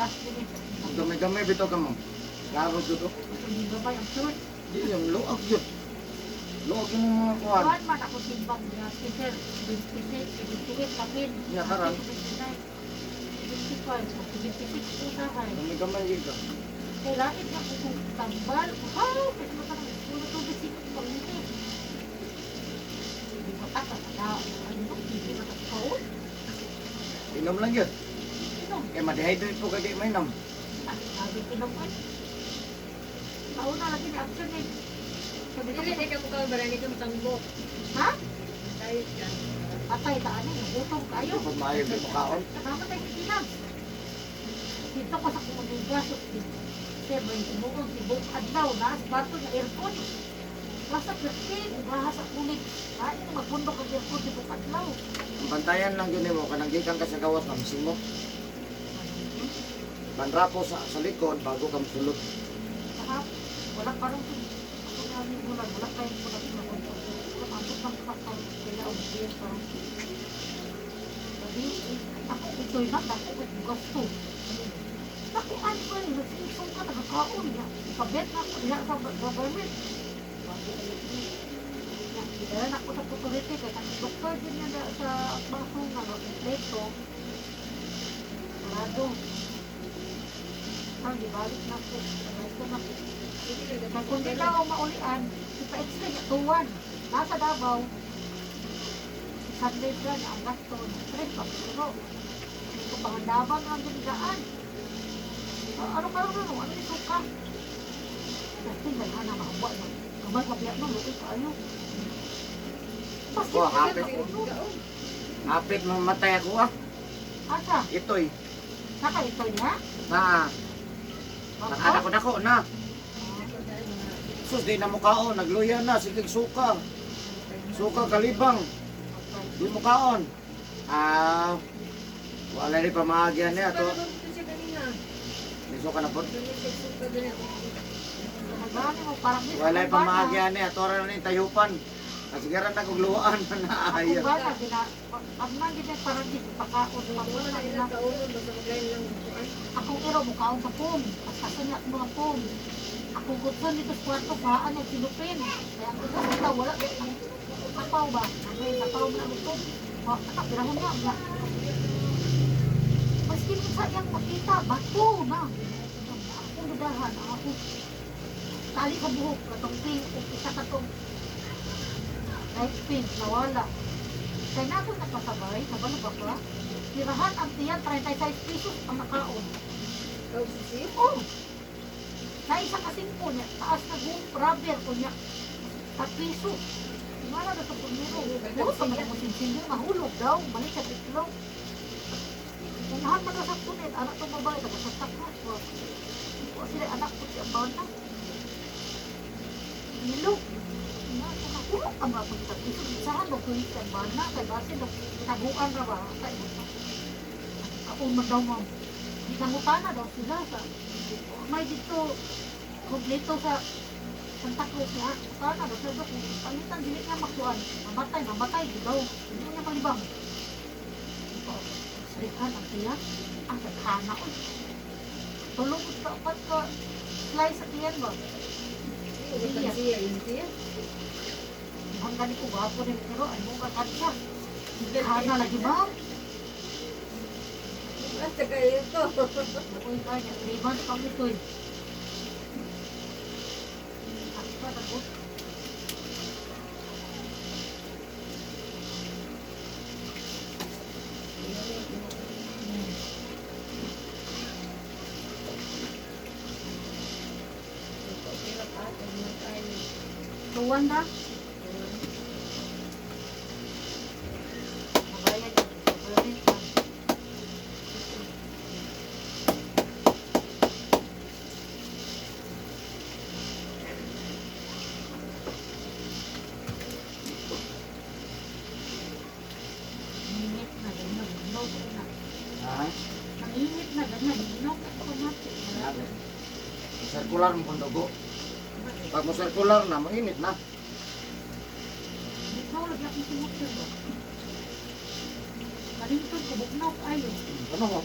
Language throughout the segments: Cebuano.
Last minute. Gamay-gamay bitaw ka mo. Klaro jud oh. Ang gamay ang short. Di yung luag jud. Luag yung mga kuan. Kuan man ako timbang niya. Si Sir, 26, 78, lapin. Niya, karon. 79, 75, 76 usahay. Gamay-gamay jud ka. Kay lain na ko kung tambal. Wow! Kasi matarang ulo tubig sikot pag-init. Hindi mo ata na ano, hindi na kaon. Inom lang jud. Inom. Kay ma-dehydrate po kay may inom. Ah, sabi inom ay. Taon na lagi ni action eh. Sabi ko, Dili di ka mukha barani kang tangbok. ha? Diet ka. Patay ta ani, gutom kayo. Pag maayo gyud mo kaon. Nakamatay si Tinag. Dito ko sa komunidad. So, sir, may tibuog, tibok adlaw, naas bato na aircon. Basta 15, baha sa kulit. Ay, magbundok ang aircon, tibok adlaw. Ang bantayan lang gyud nimo kanang gikan ka sa gawas nga mosimok. Banrapo sa likod bago ka mosulod. Saka, wala pa rin ako namin ulan, wala kayong ulan na Abot ng pakaw, kaya ang beer parang. Sabi, ako ito'y na, dako ko'y gusto. Naku, ano ba yun? Nagsiusong ka, nagkakaon niya. Ipabet na ako niya sa government. Dala na ako sa authority, kaya kasi doktor din niya sa baso nga, kompleto. Sarado. Ang gibalik na ako. Sarado na ako. Kaya kung di na ako maulian, ipa-extend niya, tuwan. Nasa Davao, Sunday plan, ang gasto, stress, pagturo. Hindi ko pangandaman ang dinigaan. Ah, ano ka ano, ano yung suka? Kasi gana mahawa na. Kamay kabiyak no, luoy kaayo. Basta Oh, hapit. Hapit mamatay ako ah. Asa? Itoy. Saka ito niya? Na nakadako dako na. Sus di na mukaon, nagluya na sige suka. Suka kalibang, di mukaon. Ah, wala rin pamaagyan niya to. Parang siya kanina. May suka na po. Nagani mo, parang Wala rin pamaagyan niya to ra ni tayupan. Kasigaran na kog luwaan na Ako ayaw. ba na, gina, ang gina, parang di, pakaon, Wala pakaon, na ilang kaunon basta maglain lang kuan. Akong iro, mukhaon sa pom. Pasasan niya akong mga pom. Akong gutson dito sa kwarto, paan niya silupin. Kaya ang gusto ko, wala. Ang kapaw ba? Ang may kapaw na ang ito. Nakapirahon niya. Wala. Maski mo sa iyang makita, bato na. Akong dudahan, ang akong tali sa buhok, katong pin, kung isa katong light pin, nawala. Kaya na ako nakasabay, nabalo ba ka? Tirahan ang tiyan, 36 pesos ang nakaon. Kau sisi. Oh! Naisa kasing po niya, taas na buong rubber ko niya. At piso. Wala na sa pumiro. Puro pa man ako sinsindi, mahulog daw. Mali sa itlog. Unahan man na sa tunil, anak tong babae, tapos sa takot. Wa sila anak ko siya bana. Nilog. Na, mahulog ang mga pagkita. Piso, saan mo kulit ang bana? Kay base, taguan ra ba? Kay Ako man daw, ma'am. Nangutana daw sila sa may dito kompleto sa Santa Cruz nga. Sana daw sila kung palitan dili niya makuan. Mamatay, mamatay di daw. Hindi niya malibang. Ito, srihan ang tiyan. Ang taghana oy. Tulog ka upat ka slice sa tiyan ba? Siya siya yun siya. Hanggang ko gwapo rin pero ay mo ka katsa. Hana lagi ma'am. Basta kayo to. Uy, kaya 3 months pa ito eh. Ako pa, Tuwan na. Mabayad yung government na. Nangingit na ganyan. No, na. Ha? Nangingit na ganyan. No, ako natin. Grabe. Circular mo kung dugo. Pag mo circular na, mainit na. Ikaw lagi akong sumutsin ba? Kalington ko, bugnaw kayo. Ano mo?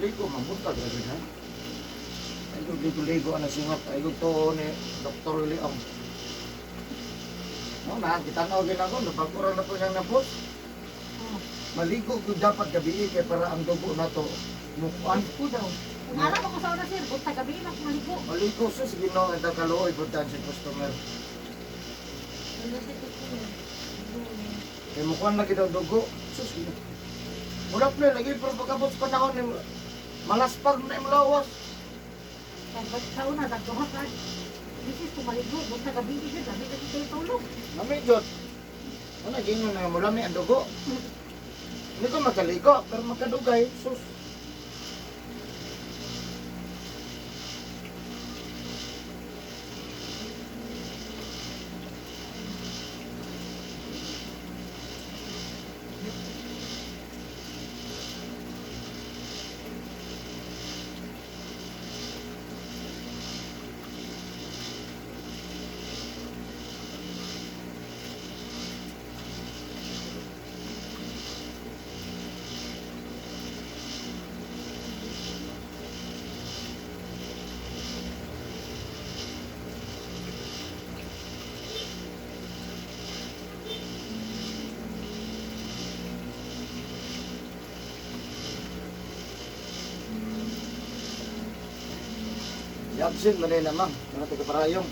Maligo, mabuntag lagi ha. Ay, kung ligo-ligo ang singot, ay kung to ni Dr. Leong. No, na, kitanaw din ako, napagkuran na po siyang napos. Oh. Maligo ko dapat gabi kay para ang dugo na to mukuan. Ko daw. Kung alam ako sa una sir, buntag gabi lang maligo. Maligo sus, Ginoo ang kaluoy puntahan si customer. Ano sa customer? Kay mukuan lagi daw dugo. Sus, Ginoo. Wala pa lagi pero pagkabot sa panahon ni malaspag na imong lawas. Kaya ba't sa una, nagduha ka. Bisis ko maligo, buntag gabi sir, gabi kasi kayo tulog. Nami jud. Ano gingon na mulami ang dugo. Hindi ko makaligo pero makadugay sus. Absent man nila ma'am. Mga taga parayong.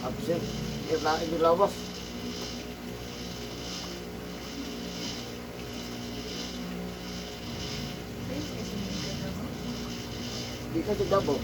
Absent. Ilain yung lawas. Di ka sa Davao.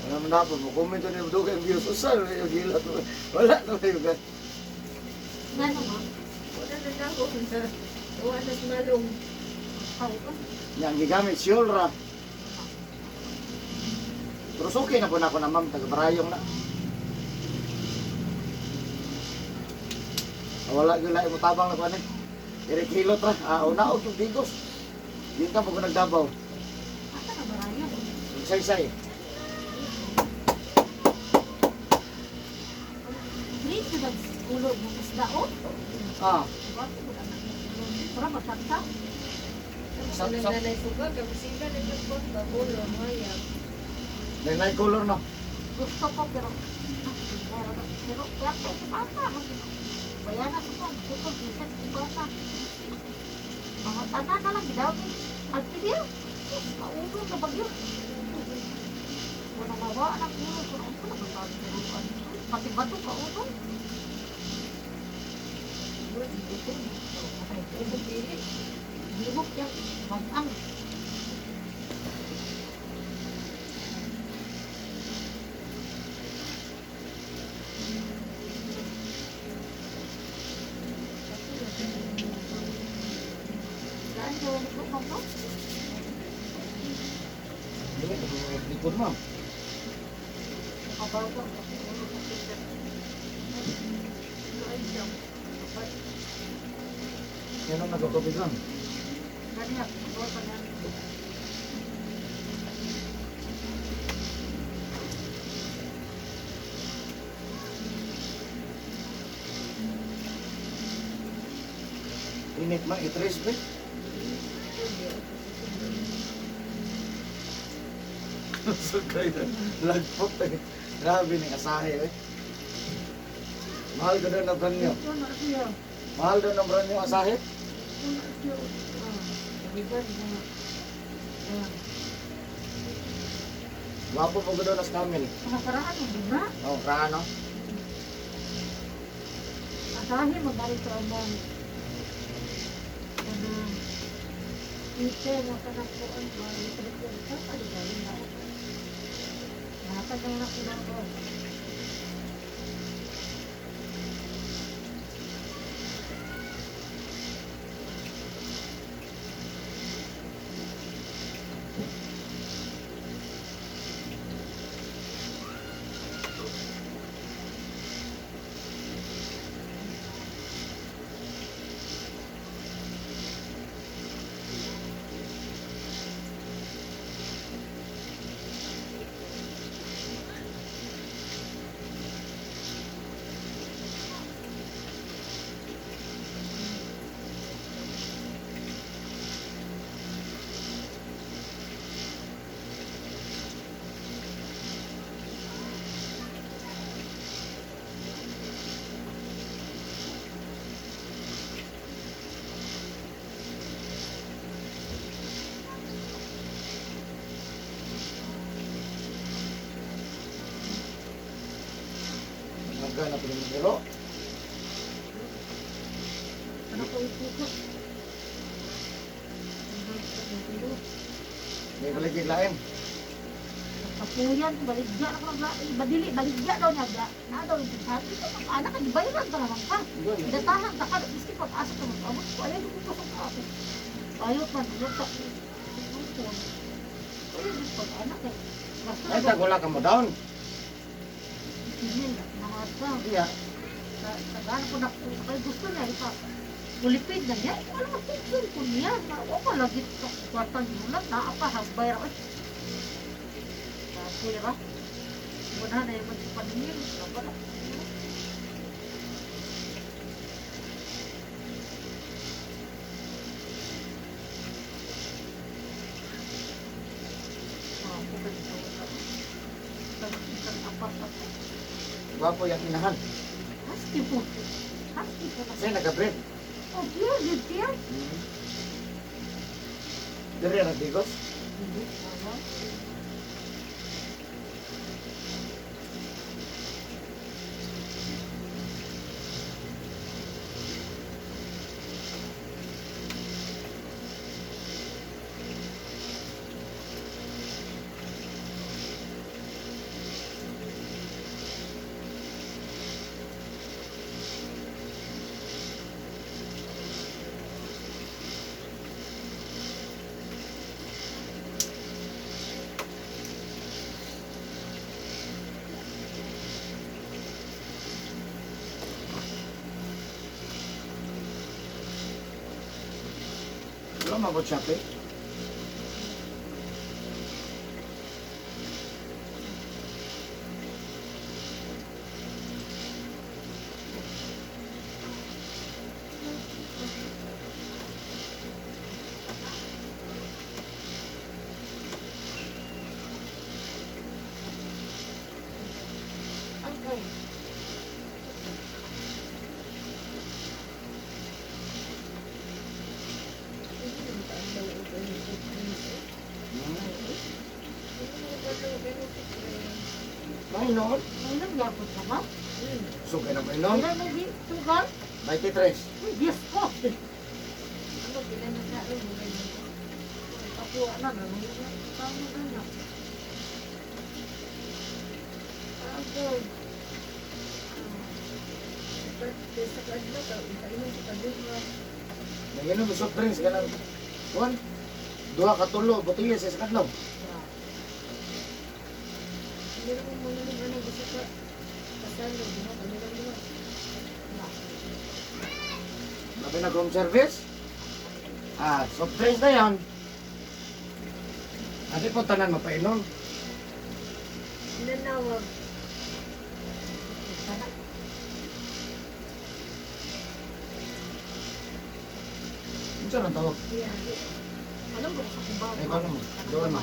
Wala man ako, mo comment na yung dugay views. Usa na yung gila to. Wala na yung gan. Nga naman, Wala na na ako. Wala na malong. ay ko. Yang gigamit siyol ra. Pero okay na po na ako na ma'am, taga Barayong na. Ah, wala gyud lain mo tabang na ko ani. Eric Hilot ra, ah, una og yung bigos. Di ka mo nagdabaw. Asa na barayo? Saysay. Please, sa ulo mo isda oh. Ah, Mura magkanta. Sa- Sa nanay suga, kabisila na yung kon, babulo, maya. Lain color no. Gusto ko pero ah, pero pero kaya ko sa bata. Bayana sa ko, gusto bisan sa bata. Mga tanan na lang gidaw ni. At pili. Kaulo sa bagyo. Wala mawa na ulo ko ang pala ang pati bato kaulo. Libok yan. Mag-ang. Saan ka wala ko mo? Dili likod ma'am. Kabaw ko. Yan ang nagkatubig lang. Kanya, kabaw pa na. Init man, itres ba? Sugay na. Lagpot eh. Grabe ni asahe eh. Mahal ko doon ang brand new. Ito na siya. Mahal doon ang brand new asahe. Ito na siya. Ah, kabigan na. Ah, Gwapo po ko doon as camel. mga karaan, hindi na. Oh, krano. Asahe, magalit sa among kanang ite mo kanang kuan ba electric ka paligayon na. Nakatagal na sila ko. Taga na pinamagiro. Ano ko ipukot? May baligid lain. Kapuyan, baligya na ko naglain. Badili, baligya daw niya. Ga. Na daw yung sabi ko, anak ka, gibayaran ka naman ka. Datahan ta ka, miski pag-asa ka mag-abot ko, ayaw ko pasok ka ako. Ayaw pa, nilok ka. Ayaw din pag-anak eh. Basta Ay, tag wala ka mo down. Hindi, mga ka. Iya. Sa gana ko na kay gusto niya ipa kulipid na niya. Wala matugtong ko niya. Na o lagi ito. Kwartang yulat na apa hagbay ra. Kapoy ra. Wala na yung magpapaningin. Wala. Ah, Gwapo yung inahan. Husky po. Husky po. Kasi nagka-bread. Oh, dear, good dear. Diri ra bigos. Hindi, wala. Wala mabot siya, pe. Okay. Mainon. Ngayon, yapon ka ba? Sugay na mainon. Ilan may sugal? 23. Uy, Diyos ko! Ano, pila na sa akin, mga yun. Ako, ano, ano, tama na na. Agay. Sa kadlo, kainom sa kadlo. Nanginom soft drinks ganang. Kuan. Duha ka tulo botelya sa kadlaw. Meron kong mga nung ano, gusto ka. Kasalo, di ba? Kami lang di ba? Labi na room service. Ah, soft drinks na yan. Ate po tanan mapainom. Nanawag. Unsa nang tawag? Yeah. Alam ko sa kumbawa. Ay, ikaw naman. Doon mo.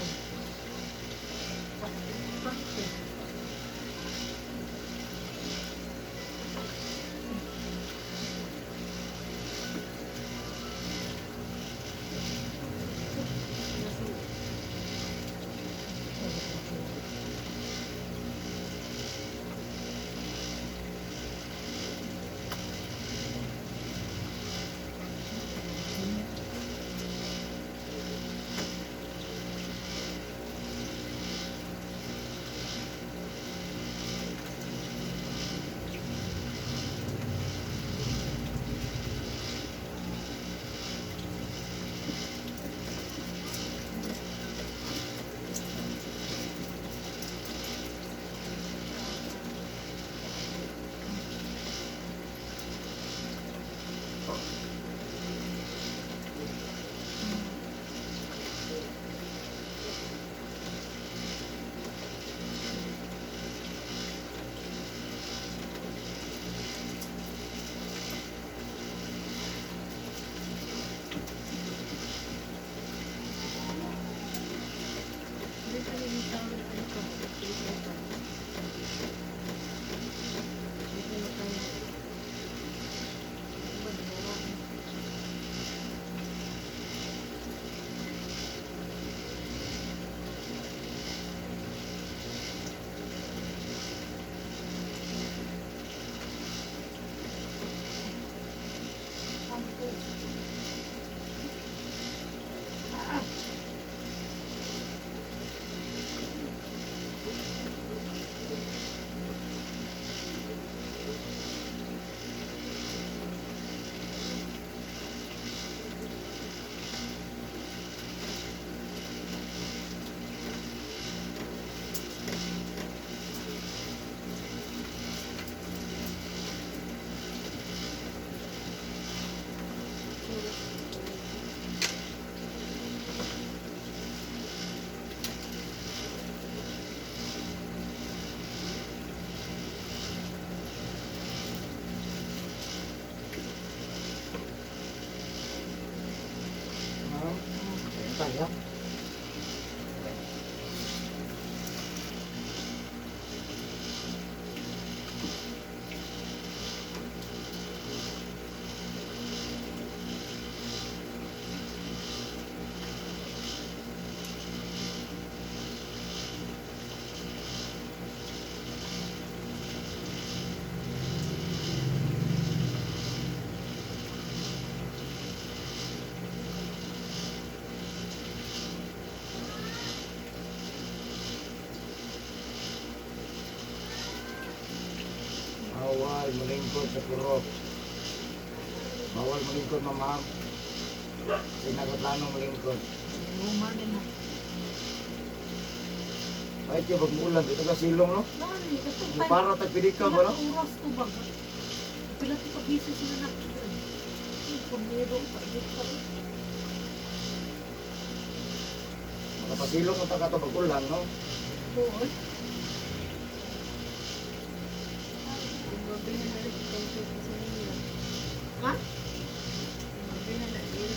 Kaya. Bawal malingkod sa purok. Bawal malingkod, mama. Kasi nagaplano malingkod. Rumor nila. Kahit yung pag-muulan, dito ka silong, no? Lari, kasi Yung para tagpili ka ba, no? Pila oras to ba? Pila to pag-busy sila na. Pumiro, pag-ibig pa rin. Makapasilong mo ta ka to pag-ulan, no? Oo. Eh. Gabi na na rin sa ninyo. Ha? Gabi na na rin sa ninyo.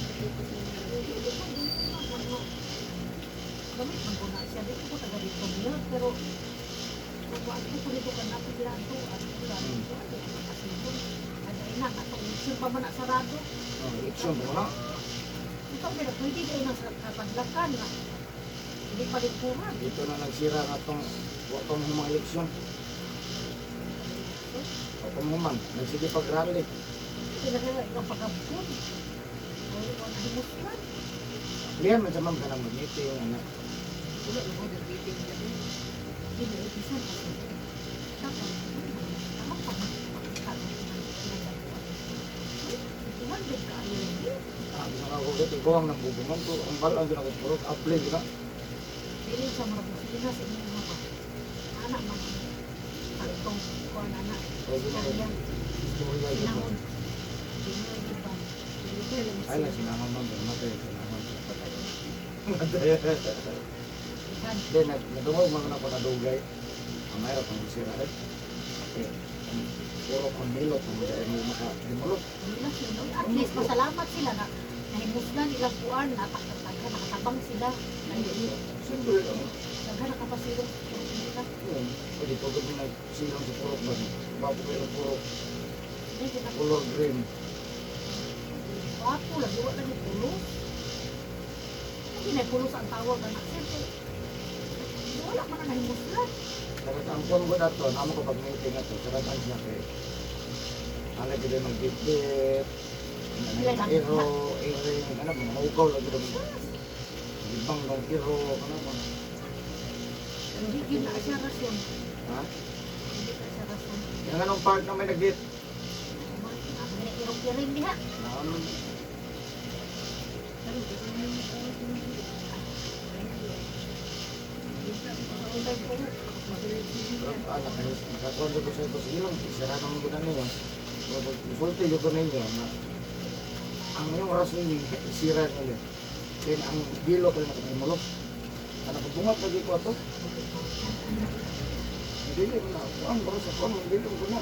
Gamit man ko na siya. Dito ko taga dito niya. Pero kung ako ko dito ka na pila to at pila to at kasilong. Ano ina katong eleksyon pa man na sarado. Oh, eleksyon mo na. Ikaw pero pwede kayo nang sa kapadlakan na. Hindi pa rin kuran. Dito na nagsira nga tong wa pa mo mga eleksyon. Wa pa mo man. Nagsige pag rally. Sila kaya ikaw pagkabukod. Ay, wala himuslan. Liyan man sa ma'am kanang mag-meeting, anak. Wala mo nag-meeting na rin. Hindi, bisan kasi. Tapos, ako pa ka Ah, bisa ka ko dito, ikaw ang nambubungan ko. Ang balaan din ako purok, apply ka. Dili sa mga busina sa inyo mga anak man ang itong kuan anak. Pwede na Istorya, istorya yun. sinahon. Pinoy, di ba? Ay, lang sinangon ma'am, matay, sinangon. Matay. Ikan. Hindi, nadungog man ako nadugay. Ang mahirap ang sira eh. Okay. Ang purok ang milot, ang dahil mo maka-dimulot. Nila sila. At least pasalamat sila na nahimuslan ilang kuan, natakataga, nakatabang sila. Siyempre, ang Daghan nakapasilong nila. yun, pwede po gabi nagsilong sa purok ba? Bago kayo ng purok, Hindi kita color green. wapo lagi wa lagi pulos. Hindi na pulos ang tawag anak sir. Kay wala man na nahimuslan. Sarap ang kuwan ko na to, namo ko pag meeting na to, sarap ang siya kay ano gid magbitbit, ano iro, iring, ano, mga ugaw lagi doon. Ibang dong iro, ano ba? Hindi yun na siya rason. Ha? Hindi na siya rason. Yung anong part na may nagbit? Irong-iring diha. Ano? Pero kasi may mga tao sa ninyo. Ah, nakakuan ko sa ito sa ilang, isara naman ko na ninyo. Sulti ko ninyo na ang iyong rason ni isira nila. Then ang bilo ko na kamulok. Ano ko bungat lagi ko ato? Dili mo na. Kuan bro sa kuan dili ko na.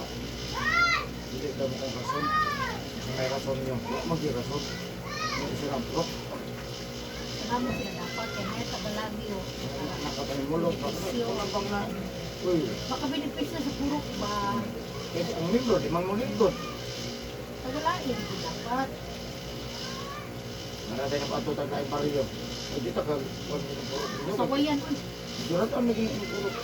Dili ka mo kong rason. May rason niyo. Wa man gyud rason. Mo isira bro. Salamat sila dapat kay may tagalagi o. Nakatamulok pa. Kuan bang na. Uy, Baka benepisyo sa purok ba? eh, ang libro di man mo lingkod. Tagalain ko dapat. Naratay na pa ato taga baryo. Ay di ta ka kuan ni purok. Sawayan uy. Surat ang naging purok.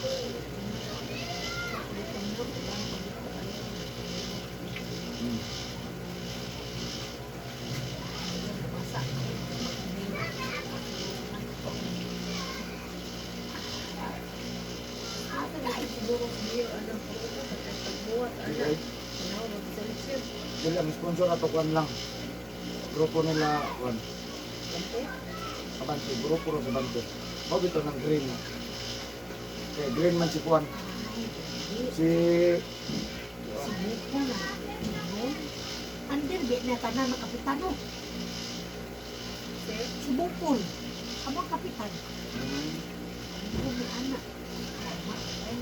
Asa na siguro sa iyo anang purok pagbuhat Sige. ana. Tanaw mag-seleksyon. Dili ang sponsor ato kuan lang. Grupo nila kuan. Kante. Abante, grupo ro sa Abante. Mao bitaw ng green. Kay green man si kuan. Si Si Buko na. No? Under di na tanan ang kapitano. Sir. Si Bukol. Among kapitan. Ano ni anak? Tama, eh.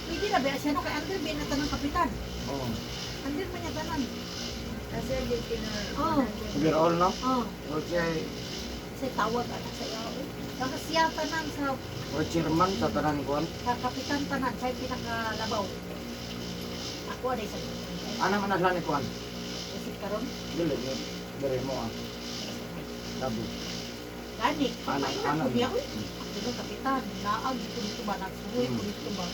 Pwede na ba siya no kay under di na tanan kapitan. Oh. Under man niya tanan. Asa di kina. Oh. Overall no. Oh, Okay. si Sa tawag anak sa iyo. Baka siya tanan sa Or chairman sa tanan kuan. sa kapitan tanan siya yung pinakalabaw. Ako aday sa Ana man na ni kuan. isip karon. Dili ni dire mo ah. Sabi. Gani, Ana ana ana. ko niya uy. Ako kapitan, naag dito dito ba nagsuway ko dito ba.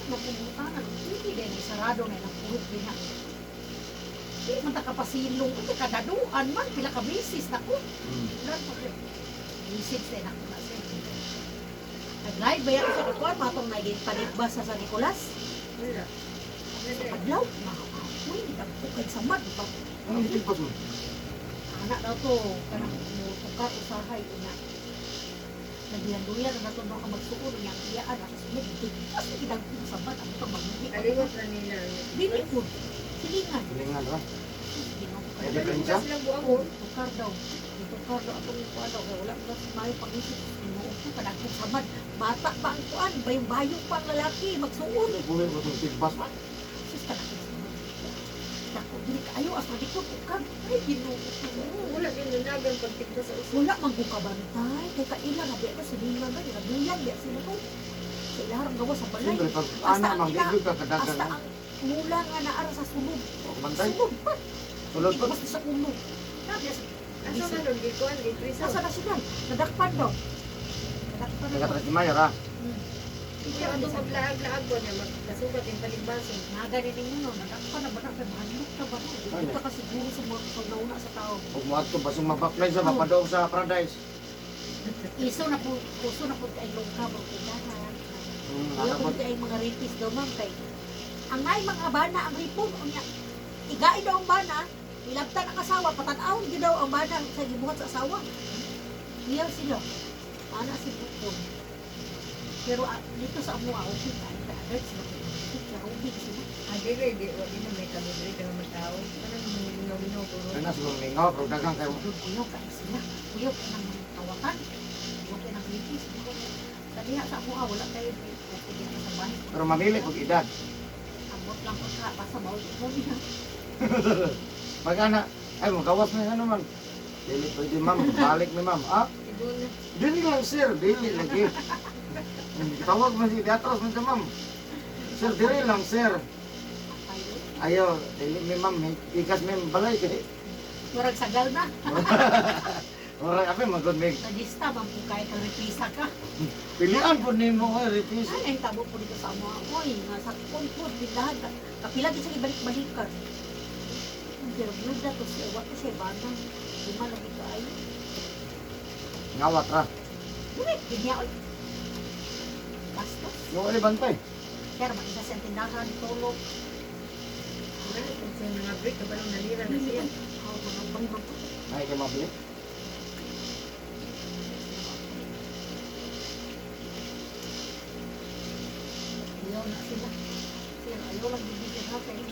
Napumutan, hindi din sarado na ilang purok din na. Di man ta kapasilong, uy kadaduan man pila ka misis nako. Wala pa kay. Misis din ako na sir. Nag-live ba yan sa kuan matong nagpalit ba sa San Nicolas? Wala. Sa adlaw, uy, dagko kay samad ba. Ano gitigpas mo? Anak daw to, kanang mutukar usahay una. Nagyanduyan na nato ka magsuod unya ang iyaan at sunod digpas ni dagko sa samad ang pag magmuhi. Aliwat na nila. Dili pud. Silingan. Silingan ra. Ginoo ko. Ay, diferensya? Silang buang Tukar daw. Tukar daw atong kuan daw kay wala ko sa mayo pag-isip. Ginoo ko kadagko samad. Bata pa ang kuan, bayong-bayong pa ang lalaki magsuod. Buhi ko tong tigpas. Sus kadagko samad. Dako dili kaayo as likod ukag. Ay, Ginoo ko. Wala yung nanagan pagtigda sa uso. Wala man kong kabantay. Kay kaila nga biya na silingan ba? Naduyan biya sila ko. Sa ilahang gawa sa balay. Siyempre pag ana man gid ka kadagan. Hasta ang mula nga naara sa sulod. Bantay. Sulod pa. Sulod pa. Basta sa ulo. Nabiya sa Asa man nun, gikuan, giprisa. Nasa nasyonal. Nadakpan daw. Nadakpan daw. Taga si Mayor ah. Kaya ato maglaag-laag ko niya, magkasugat yung paligbaso. Naganin mo no. Nadakpan na ba na? Kay mahanlok na ba na? Hindi ka kasiguro sa mga pagnauna sa tao. Ug moadto basing mabaklay sa mapadong sa paradise. Iso na po, uso na po kay longka mo tindahan. Wala Ana po po. kay mga rapist daw ma'am kay ang may mga bana ang ripon unya igain daw ang bana ilabtan ang asawa patan-awon gyud daw ang bana sa gibuhat sa asawa. Iyaw sila ana si Bukon pero dito sa amo okay kay ka alert sila kay rubig sila. Ah, dili, di, wala na may kami dili, kami matao. Kanang mingaw-mingaw ko. Kana siguro mingaw pero daghang kayo. Doon kuyaw kay sila kuyaw kay nang tawakan kuyaw kay nang rapist sa diha sa amo wala kayo okay diha sa bahay. Pero mamili pag edad. Abot lang ko ka basta mao mo niya. Pag ana ay magawas na ano man. Dili pwede ma'am, balik ni ma'am. Ah, Siguro na. dili lang sir, dili lagi. Tawag man si atras man siya ma'am. Sir, dili lang sir. Ayo. Ayo, dili mi ma'am, ikas mi balay kay. Murag sagal na. Ora ape magod mig. Sadista man po kay kang repisa ka. Pilian po nimo oy repis. Ay, ang tabo po dito sa amo oy, nga sa kun po tindahan ka. Kapila gid sa ibalik-balikan. Pero byuda to siya, wa to siya bana. Di man lagi kaayo. Ngawat ra. Dili, di niya oy. Bastos. Yo ay bantay. Pero man isa sa tindahan, tulog. Wala, kung sa mga break, kabalong nalira na siya. Aw, mga pang po. Ay kay mabili. Ayaw na sila. Sir, ayaw lang bibigyan ha kayo.